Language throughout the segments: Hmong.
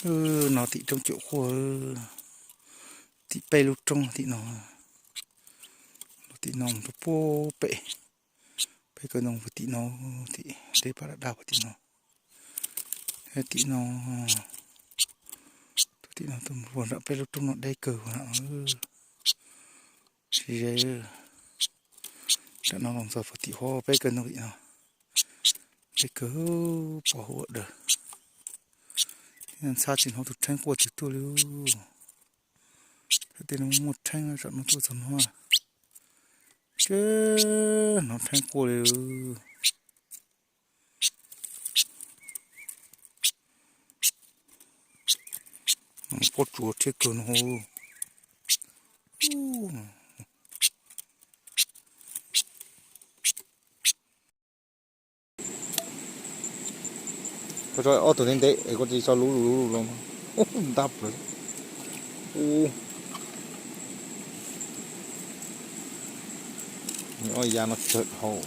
No tim roob cuam quaj, tim peb lub roob tim no, los tim no mus rau puag pem, peb kawg ntoo puag tim no, tim deb pam daj daj puag tim no, tim no, tim no tuaj mus puag nram peb lub roob no deb kawg puag nram no. Tsis ze, nram no los txog puag tim hov peb kawg ntoo tim no, deb kawg pos huv ua daws. Ntxhab tsis hnov tus rheeb quaj twg tuaj li. Tej no muaj rheeb tsam no tuaj txog no, tsis hnov rheeb quaj li. Pob tsuas thiab kawg no. Koj tso ob tug ntev ntev es koj tsis tso lub lub lub los, ntab plaws. Ub, ob ya no tsawg dhau.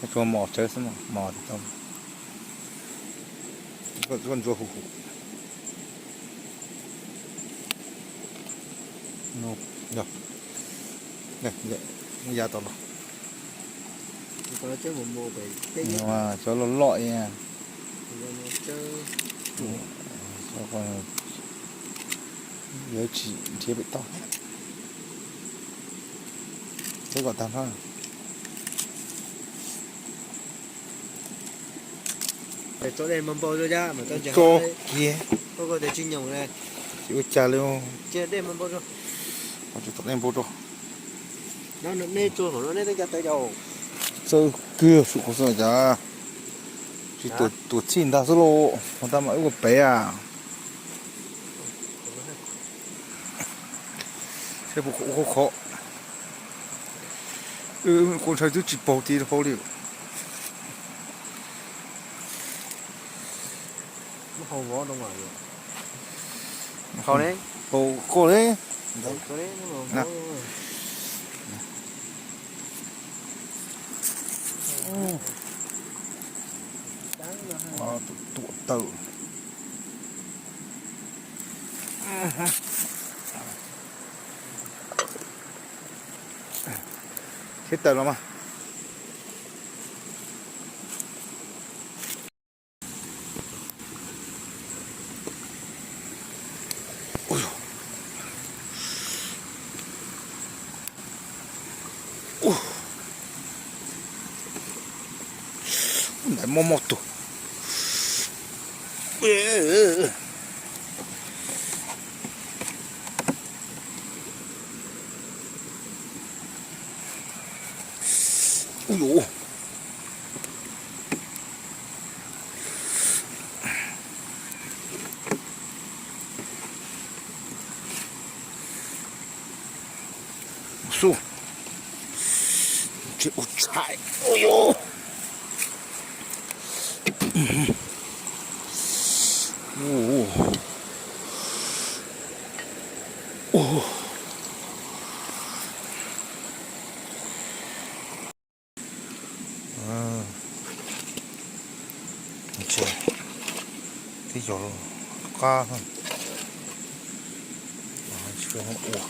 Tsuas mos tsawv xwb, mos tsis tau. Koj ntsuag huv huv. Yog, ya tau los. Cov loj loj, yuav tsis nrhiav pem toj. Peb kom tag nrho. Tso dej npau npau, tso kiag. Tsis ua cas li. Tso dej npau rau. Txawj kiag sum qhov xwb cas. Tsis tuam txhij ntag xwb lauj, ua tab mas wb ua pem a. Saib puas khov khov. Kuv ntshai twb tsis paug ti rau hauv li. Paug koj li. Tuam tawm. Thiab tawm los mas. Ntawd mob mob tus. Ui dab. Xub. Tsis ua tshais. Ui dab. Tib co qab ua.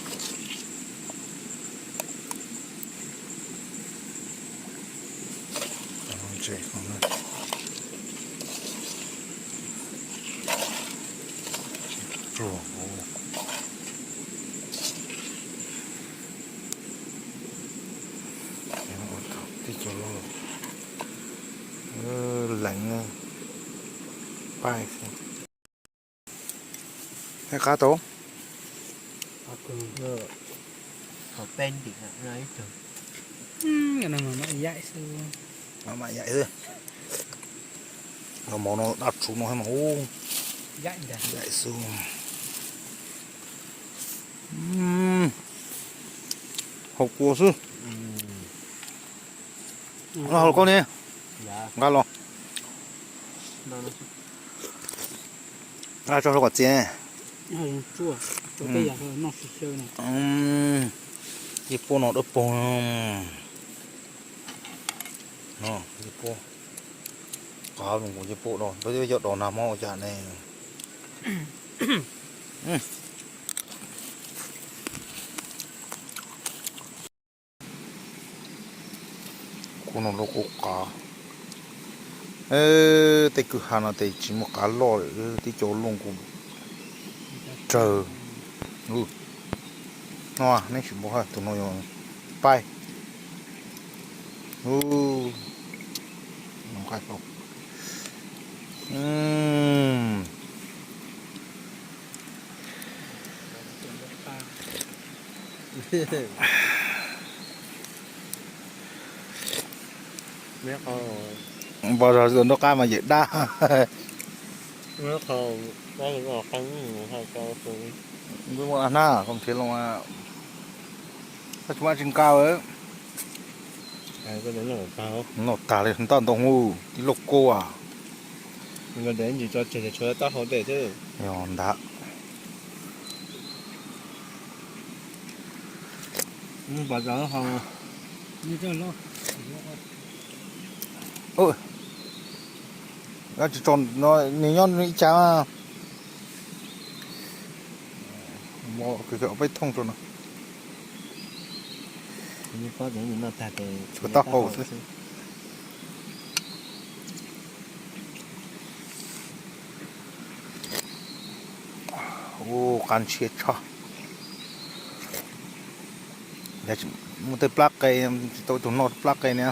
Ntses no pluag. Tib co leev paib xwb. Qab tau. Yaim xwb. Mov no dab tsuv no mas yaim xwb. Haus kua xwb. Haus koj ne. Nqa los. Nqa tso rau kom txias. Ib puab no dawb paug. Qav los kuv yeej pom no, peb cov dos nag hmo ua cas ne. Kuv no lub kuv qav. Tej kwj ha no tes tsis muaj qav loj lawm, tib co looj kuj tsawg. No neb tsis npaum tus no yog paib. Npog zog nruab qab mas yawm dab. Npog hnab kom nrhiav los, koj tsis muaj dab tsi nqa. Noj tag li ntaj ntoo hu tib loj kua. Yog ntag. Tsis tso no, nws nyob ib tsam. Peb thooj tso no. Tshuav taub hau xwb. Ua qab ntshiab tshaj. Muaj tej plab qe, tsis tau tus noj plab qe na.